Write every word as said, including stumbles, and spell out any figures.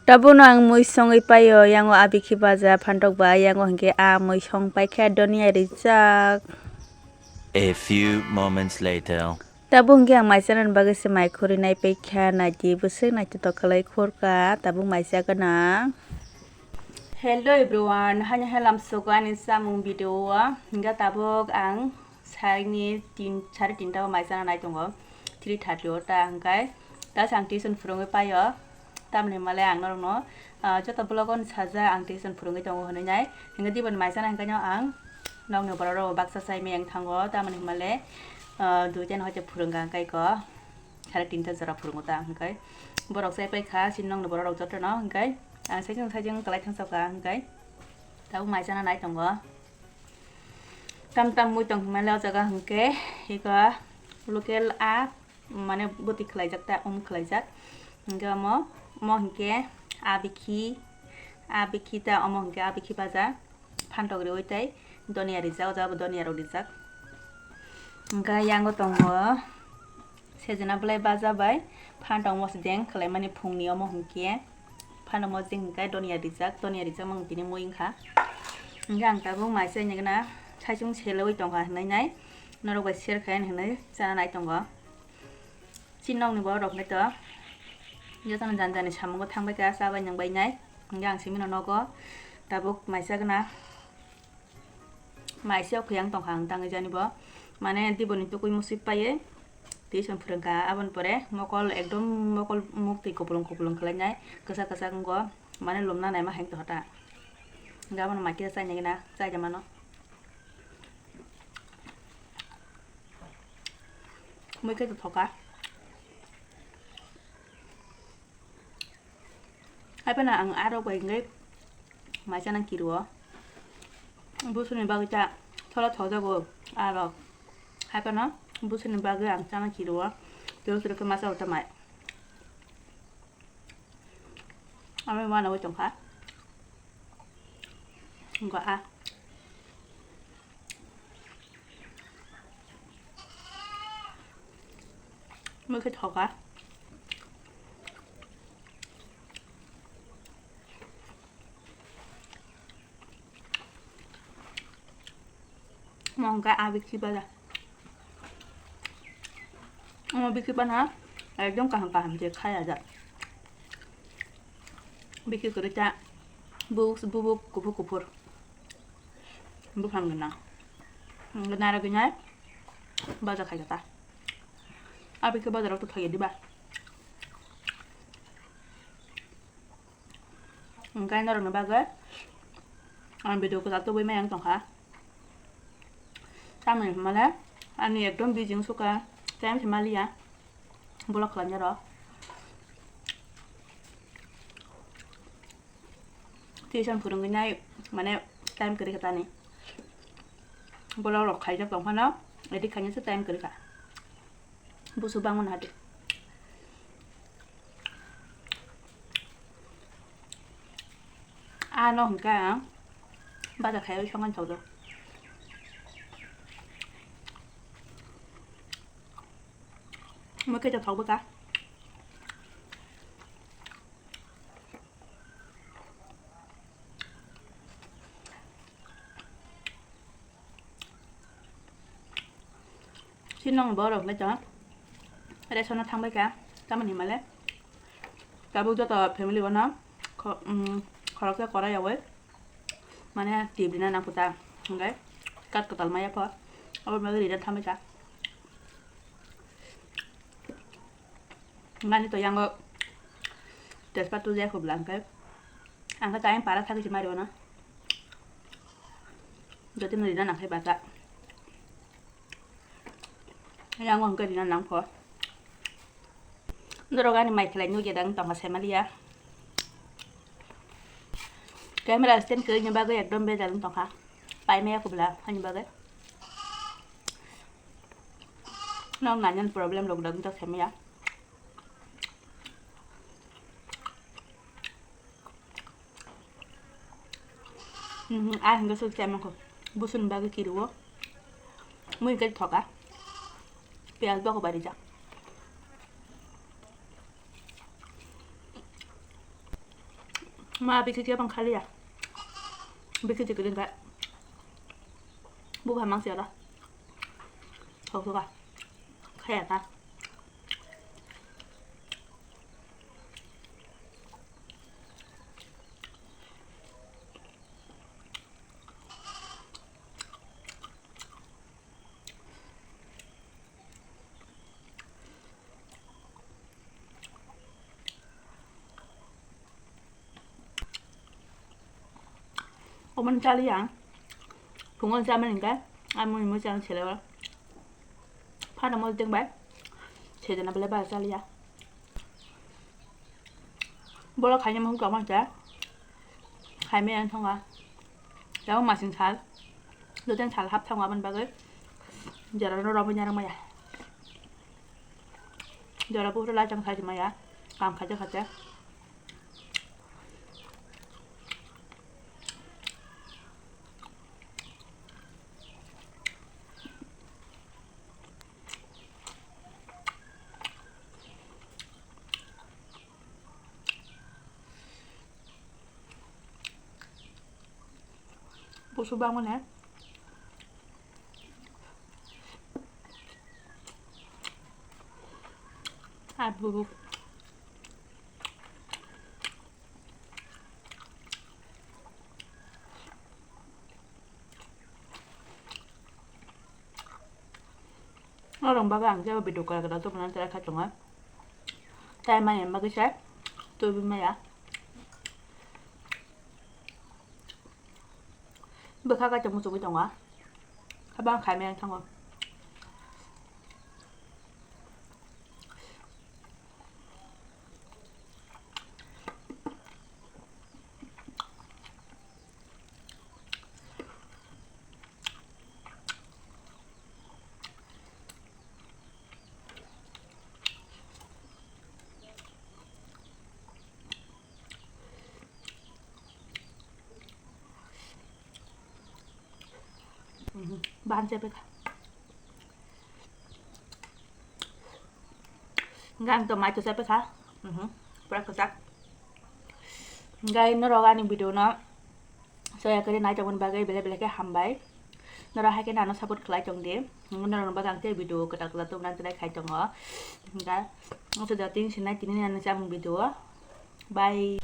Tabukno ang mui songwi paio, yango abikhi baja phantok bai, yango hinkhe a mui song paikha donia rijak. A few moments later. Tabuk hinkhe ang mai chanani bagwi se mai khurwi nai paikha, naidi bwswk naithotok khlai khurkha, tabuk mai chagana. Hello everyone, hani halam sugo ani samung video o. Hinkhe tabuk ang Sarni tin, sare tinta o mai chana nai tongo, three thirty o ta hwnkhe. Ta se ang tuition phwrwngwi paio, tamni hwnmale ang norokno, ah, joto vlog o sajak ang tuition phwrwngwi tongo hwnwi nai. Hwnkhe diboni mai chana hwnkhe no ang nokni borok rok baksa chai miyang thango, tamni hwnmale, ah, duita ni hoite phwrwngkha hwnkhe ko sare tinta jora phwrwngo ta hwnkhe. Borok chai paikha, chini nokni borok rok jotono hwnkhe ang saichung saichung kwlai thangsa kha hwnkhe. Tabuk mai chana nai tongo. Tam tam mui tong hwnmale o jaga hwnkhe eko local a mane bwtwi khwlaijak ta, um khwlaijak. Hwnkhe omo, omo hwnkhe a bikhi, a bikhi ta omo hwnkhe a bikhi baja phantok riui tei donia rijak, o jaga bo donia rok rijak. Hwnkhe yango tongo. Sejena belai baja bai phantok mosodeng khwlaimani phungni omo hwnkhe. Phantok mosodeng hwnkhe donia rijak, donia rijak mang tini mui wngkha. Hwnkhe ang tabuk mai chai nigna saichung selogwi tongkha hwnwi nai norok bai share khai hwnwi chana nai tongo. Chini nokni borok rok hwnkhe to jotono jani jani samungo thangbai kha, chabai nangbai nai. Hwnkhe ang simi no nogo tabuk mai chagna. Mai se o khuyang tongkha ang tangwi jani bo. Mane diboni tukui musui paiye tuition phwrwngkha. Aboni pore mokol ekdom mokol muktwi kupulung kupulung khlainai, kwchak kwchak wngo. Mane lumna naima hai tongkha ta. Hwnkhe abono mai kisa chainai gana, chaida mano. Mui khe tothoka. Hai phano ang arok bai hwnkhe mai chana kirio. Busuni bagwi ta thola thokjago arok. Hai phano busuni bagwi ang chana kirio. Tei usuri khe masa uta mai. Amo uanaui tongkha. Wngkha a. Mui khe thoka. Omo hwnkhe a bikhi baja. Omo bikhi bana ekdom kaham kaham je khaya jak. Bikhi kwrwi ta bubuk bubuk kuphur kuphur. Buphang gwnang. Hwnkhe narwgwi nai baja khaijak ta. Aboni khe bajar o tongthok ya diba. Hwnkhe norokni bagwi ang video kwtal tubui maya wng tongkha. Tamoni hwnmale ani ekdom busy wngsuka, time se maliya vlog khlainai rok. Tuition phwrwngwi nai mane time kwrwi kha tani. Borok rok khaijak tong phano edit khainai se time kwrwi kha. Busu bangmani hati. Ano hwnkhe ang baja khaiwi songani thokjak. Mui khe thok bwkha. Sinong borok le to ration o thangbai kha, tamoni himale tabuk joto family bono kho-, um, khoroksa korai yawi mane tip rina nang kota hwnkhe kat kwtal maya pho abo bagwi rina thangbai kha. Mani to yango tejpat tujaya khobla hwnkhe ang khe time para thagwi se mari ono. Jotino rina nang khe bata. Yango hwnkhe rina nang pho. Norok ani mai khlai nukya dang tongkha saimaliya. Camera stand kwrwini bagwi ekdom bejal wng tongkha. Paimaya kubla ani bagwi. Nok nangyan problem rok dang tak saimaya. Mhm, ah, hingke suk chai mangkho. Busuni bagwi kirio. Mui hingke thoka. Piyaj bako barijak. Ma bikhi khe bang khaliya. Bikhi chikri khe. Bu bha mang siya da. Thok thok a. Khaya ta. Omo chaliya. Phungo chamani hingke, amoni mo chang sele o. Phano mo teng bai. Sejana bele ba chaliya. Bolo khaina mo hukla mo cha. Khaime ang thonga. Tamo masing sal. Doteng sal hap thangma aboni bagwi. Jora no romwi narwk maya. Jora buphuru lachang sajimaya. Kam khaja khaja. Busu bangmani. Abu. Norok bagwi ang jeba video kwtal kwtal tubuna try khai tongo. Tai maya bagwi se tubui maya. Bwkha kaisa muchungwi tongo. Haba ang khaimaya thango. Bahan siya pekha. Hingke ang to mai to siya pekha. Pura kwchak. Hingke norok ani video no soya kari nai tongmani bagwi belai belai khe hambai. Norok hai khe nano support khlai tong di. Norok bagwi ang tei video kwtal kwtal tubuna try khai tongo. Hingke ang to jatini sinai tini ani samung video. Bye.